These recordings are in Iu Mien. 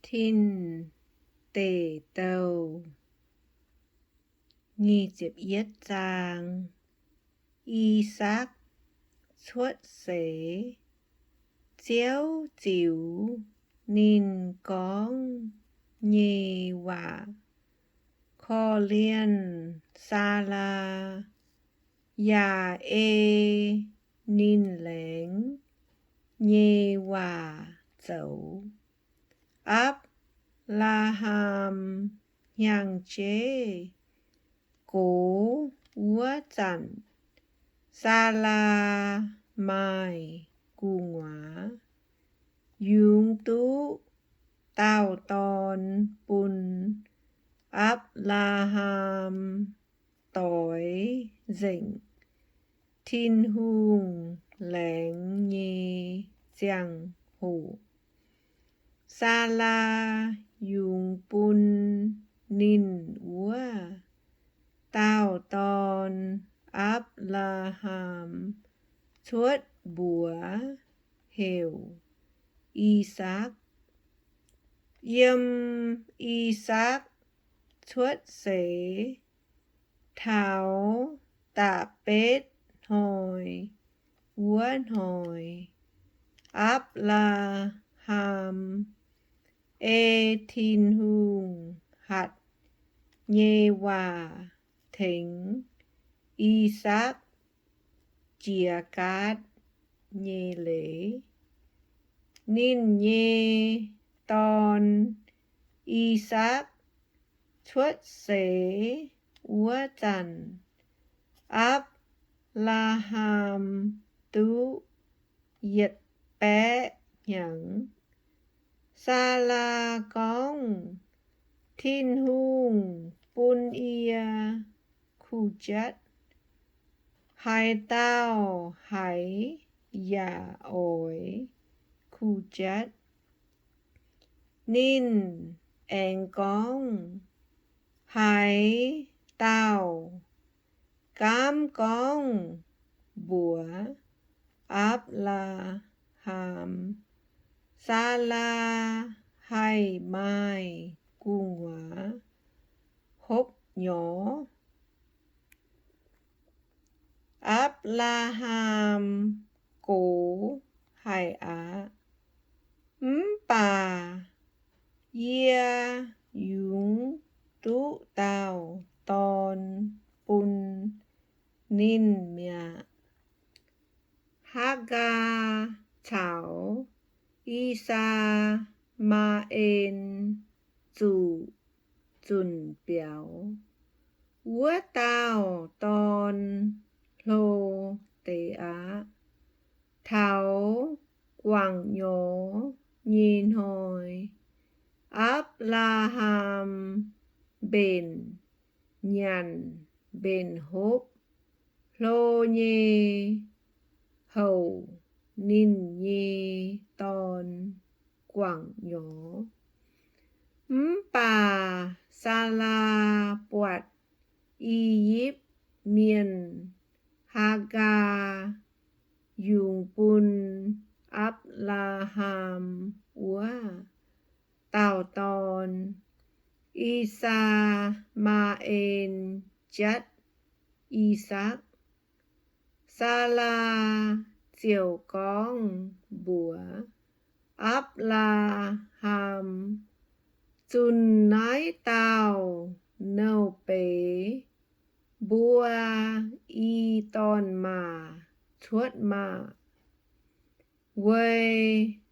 Tin Deic Douh. Nyic ziepc yietv zaang. I^sakc cuotv seix. Ziouv ziux ninh gorngv nyei waac, korv-lienh Saalaa, yaac ei ninh laengz nyei waac zoux. Apc^laa^ham hnyangx-jeiv gox wuov zanc, Saalaa maaih gu'nguaaz, yungz duqv dauh dorn bun Apc^laa^ham doix nzengc Tin-Hungh laengz nyei ziangh hoc. Saalaa yungz bun ninh wuov dauh dorn, Apc^laa^ham, cuotv mbuox heuc I^sakc. Yiem I^sakc cuotv seix taux da'betv hnoi wuov hnoi, Apc^laa^ham ei Tin-Hungh hatc nyei waac tengx I^sakc jiex gaatv nyei leiz. Ninh nyei dorn, I^sakc, cuotv seix wuov zanc, Apc^laa^ham duqv yietc baeqv hnyangx. Saalaa gorngv, Tin-Hungh bun yie kuh jatv. Haaix dauh haiz yaac oix kuh jatv. Ninh aengx gorngv, Haaix dauh gaamv gorngv mbuox Apc^laa^ham, Saalaa haih maaih gu'nguaaz hopv nyorx? Apc^laa^ham gox haic aqv. Mv baac yie yungz duqv dauh dorn bun ninh mi'aqv. Haagaa caux I^saa^maa^en zuqc zunc biaux. Wuov dauh dorn hlo deix aqv. Taux guangc nyorx nyei hnoi, Apc^laa^ham mbenc nyanc mbenc hopv hlo nyei houc ninh nyei dorn guangc nyorx. Mv baac Saalaa buatc I^yipv Mienh, Haagaa, yungz bun Apc^laa^ham wuov dauh dorn, I^saa^maa^en, jatv I^sakc. Saalaa ziouc gorngv mbuox Apc^laa^ham, Zunc naaiv dauh nouh beiz mbuo i dorn-maac cuotv maah! Weic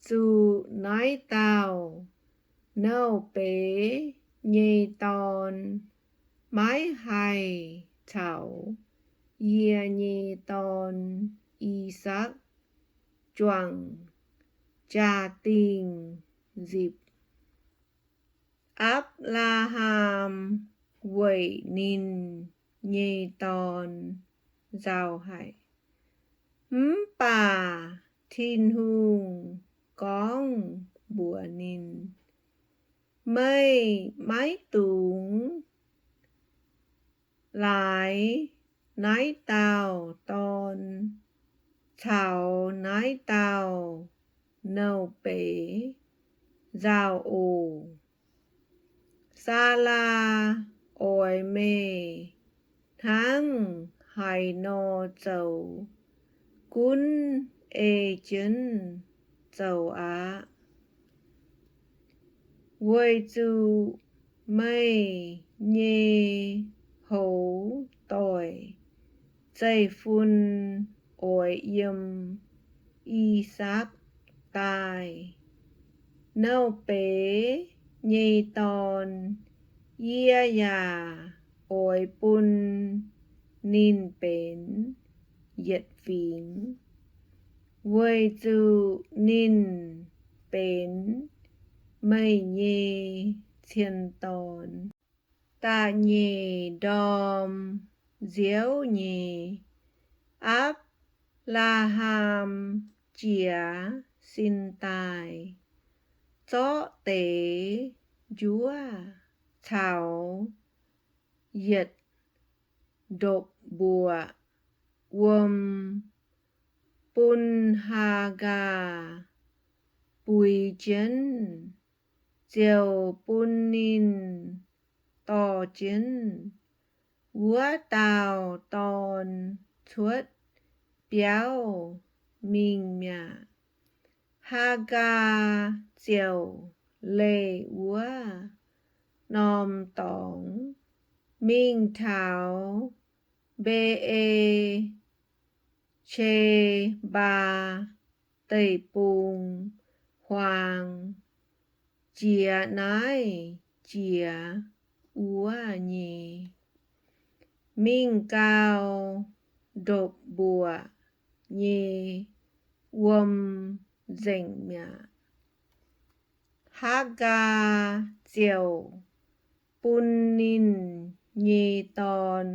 zuqc naaiv dauh nouh beiz nyei dorn maiv haih caux yie nyei dorn, I^sakc, juangc jaa-dingh nzipc. Apc^laa^ham weic ninh nyei dorn nzauh haic. Mv baac Tin-Hungh gorngv mbuox ninh, Meih maiv dungx laaix naaiv dauh dorn caux naaiv dauh nouh beiz nzauh oc. Saalaa oix meih hnangv haaix nor zoux, gunv ei jienv zoux aqv. Weic zuqc meih nyei hoz doic zeiv-fun oix yiem I^sakc daaih. Nouh beiz nyei dorn, yie yaac oix bun ninh benx yietc fingx, weic zuqc ninh benx meih nyei cien dorn. Da'nyeic ndorm nziouv nyei, Apc^laa^ham jiez sin daaih, zorqv deix njuov caux yietc ndopv-mbuoqc wuom bun Haagaa buix jienv, ziouc bun ninh dorh jienv wuov dauh dorn cuotv biauv mingh mi'aqv. Haagaa ziouc leih wuov norm dorngx mingh taux Mbe^e^qe^mbaa Deic-Bung-Huaang, jiex naaiv jiex wuov nyei, mingh gau, ndopv-mbuoqc nyei wuom nzengc mi'aqv. Haagaa ziouc bun ninh nyei dorn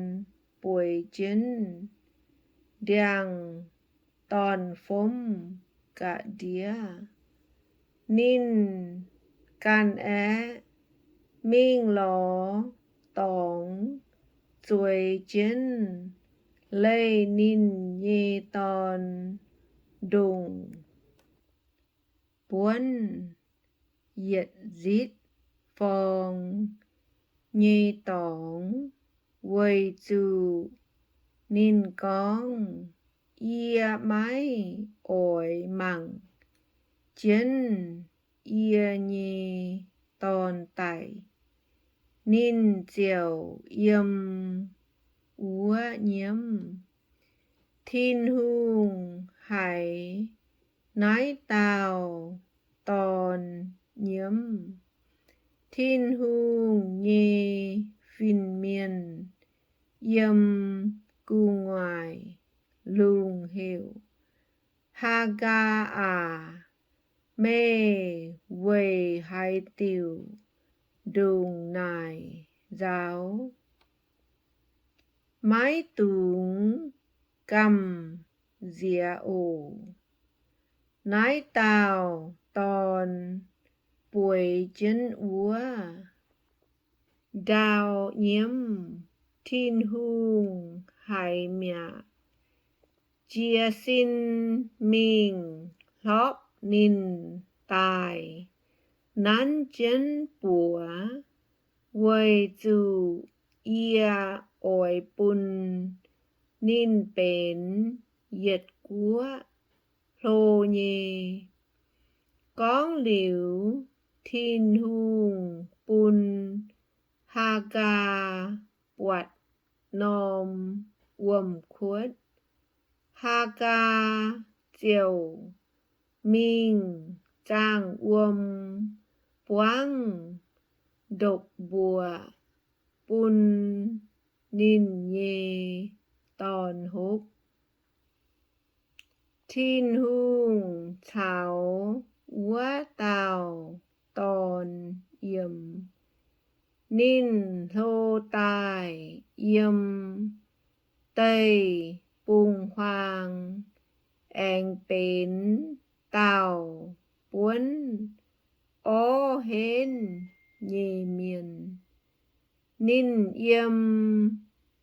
bueix jienv ndiangx-dorn-fomv ga'ndiev. Ninh ganh aeqv, mingh lorz dorngx zueiz jienv leih ninh nyei dorn ndongc buonv yietc nzitv forng nyei dorngx, weic zuqc ninh gorngv, Yie maiv oix mangc jienv yie nyei dorn daic. Ninh ziouc yiem wuov nyiemv. Tin-Hungh haiz naaiv dauh dorn nyiemv. Tin-Hungh nyei fin-mienh yiem gu'nguaaic lungh heuc, Haagaa aac, meih weic haaix diuc ndongc naaic nzaaux? Maiv dungx gamh nziex oc. Naaiv dauh dorn bueix jienv wuov ndau nyiemv, Tin-Hungh haiz mi'aqv. Jiez sin mingh hlorpv ninh daaih, nanv jienv buoz, weic zuqc yie oix bun ninh benx yietc guoqv hlo nyei. Gorngv liuz, Tin-Hungh bun Haagaa buatc norm wuom-kuotv. Haagaa ziouc mingh zaangh wuom buangv ndopv-mbuoqc bun ninh nyei dorn hopv. Tin-Hungh caux wuov dauh dorn yiem. Ninh hlo daaih yiem deic-bung-huaang aengx benx dauh buonv orv henv nyei mienh. Ninh yiem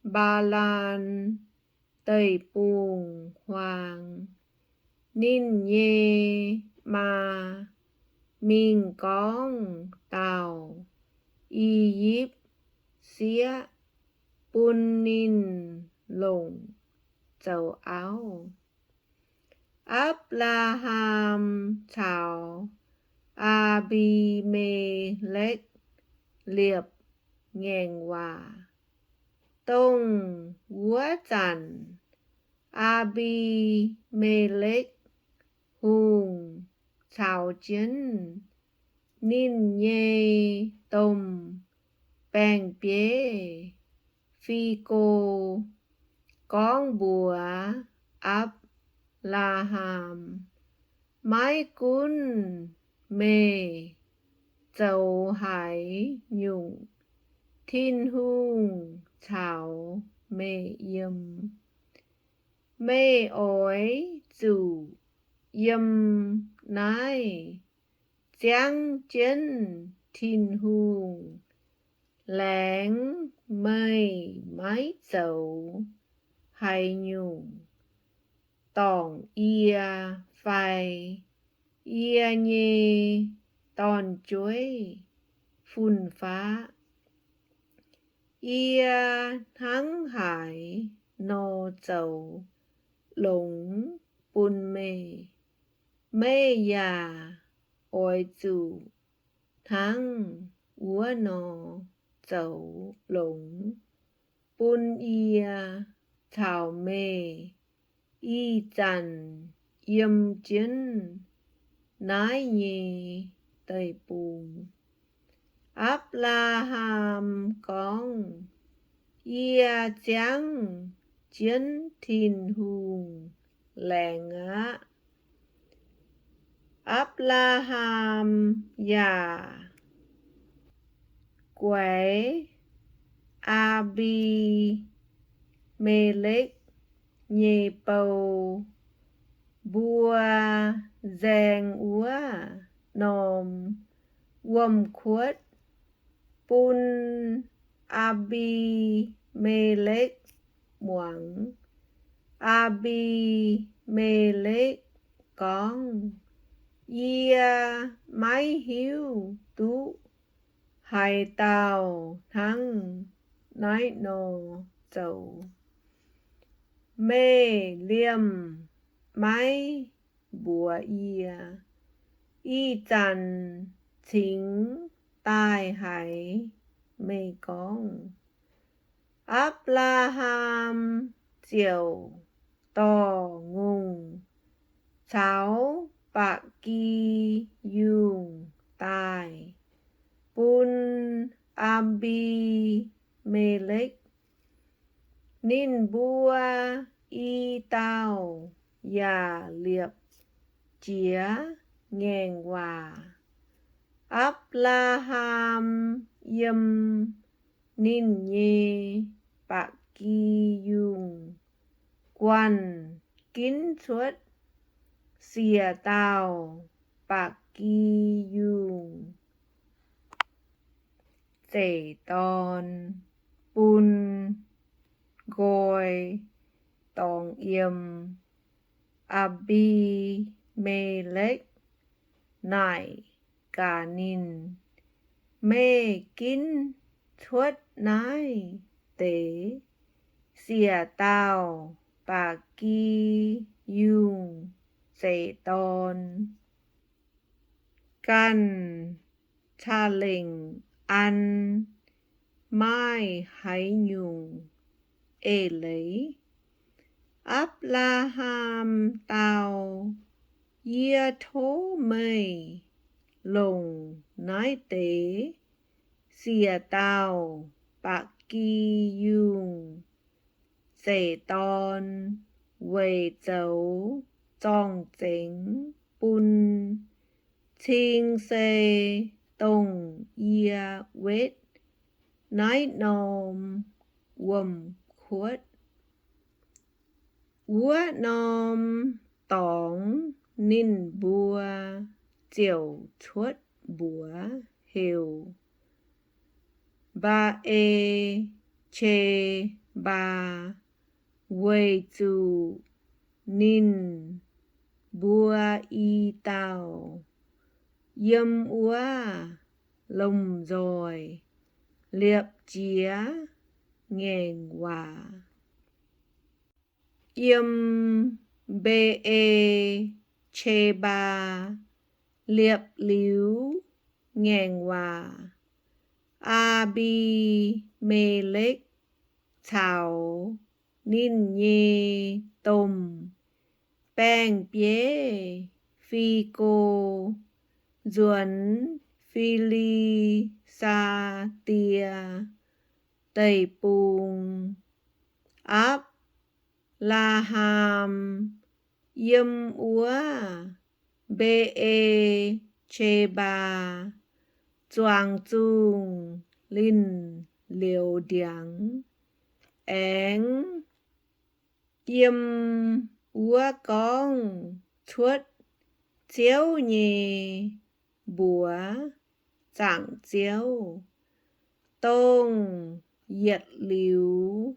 Mbaa^lan Deic-Bung-Huaang. Ninh nyei maa mingh gorngv dauh I^yipv sieqv bun ninh longc zoux auv. Apc^laa^ham caux Aa^mbi^me^lekv liepc ngaengc waac. Dongh wuov zanc Aa^mbi^me^lekv Hungh caux jienv ninh nyei domh baeng-bieiv, Fi^go, gorngv mbuox Apc^laa^ham, Maiv gunv meih zoux haaix nyungc, Tin-Hungh caux meih yiem. Meih oix zuqc yiem naaiv ziangv jienv Tin-Hungh laengz meih maiv zoux haaix nyungc dorngc yie fai yie nyei dorn-jueiv fun-faqv. Yie hnangv haaix nor zoux longx bun meih, meih yaac oix zuqc hnangv wuov nor zoux longx bun yie caux meih ih zanc yiem jienv naaiv nyei deic-bung. Apc^laa^ham gorngv, Yie ziangv jienv Tin-Hungh laengz aqv. Apc^laa^ham yaac guaix Aa^mbi^me^lekv nyei bou, mbuo nzaeng wuov norm wuom-kuotv, bun Aa^mbi^me^lekv muangx. Aa^mbi^me^lekv gorngv, Yie maiv hiuv duqv haaix dauh hnangv naaiv nor zoux. Meih liemh maiv mbuox yie, ih zanc cingx daaih haiz meih gorngv. Apc^laa^ham ziouc dorh ngongh caux ba'gi yungh daaih bun Aa^mbi^me^lekv. Ninh mbuo i dauh yaac liepc jiez ngaengc waac. Apc^laa^ham yiem ninh nyei ba'gi yungh guanh ginv cuotv siec dauh ba'gi yungh zeix dorn bun nqoi dorngx yiem. Aa^mbi^me^lekv naaic gaax ninh, Meih ginv cuotv naaiv deix siec dauh ba'gi yungh zeix dorn ganh ca'lengc an maaih haaix nyungc eix leiz? Apc^laa^ham dau, Yie tov meih longc naaiv deix siec dauh ba'gi yungh zeix dorn weic zoux zorng-zengx bun cing-sei dongh yie wetv naaiv norm wuom-kuotv. Wuov norm dorngx ninh mbuo ziouc cuotv mbuox heuc Mbaa^e^qe^mbaa, weic zuqc ninh mbuo i dauh yiem wuov lomc nzoih liepc jiez ngaengc waac. Yiem Mbe^e^qe^mbaa liepc liuz ngaengc waac, Aa^mbi^me^lekv caux ninh nyei domh baeng-bieiv Fi^go nzuonx Fi^li^saa^die Deic-Bung. Apc^laa^ham yiem wuov Mbe^e^qe^mbaa zuangx zungh linh liouz ndiangx, aengx yiem wuov gorngv cuotv Ziouv nyei mbuox zaangc Ziouv, dongh yietc liuz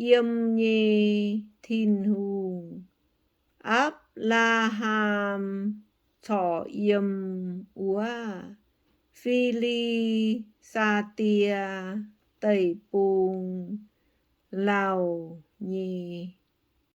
yiem nyei Tin-Hungh, Apc^laa^ham corc yiem wuov Fi^li^saa^die Deic-Bung lauh nyei.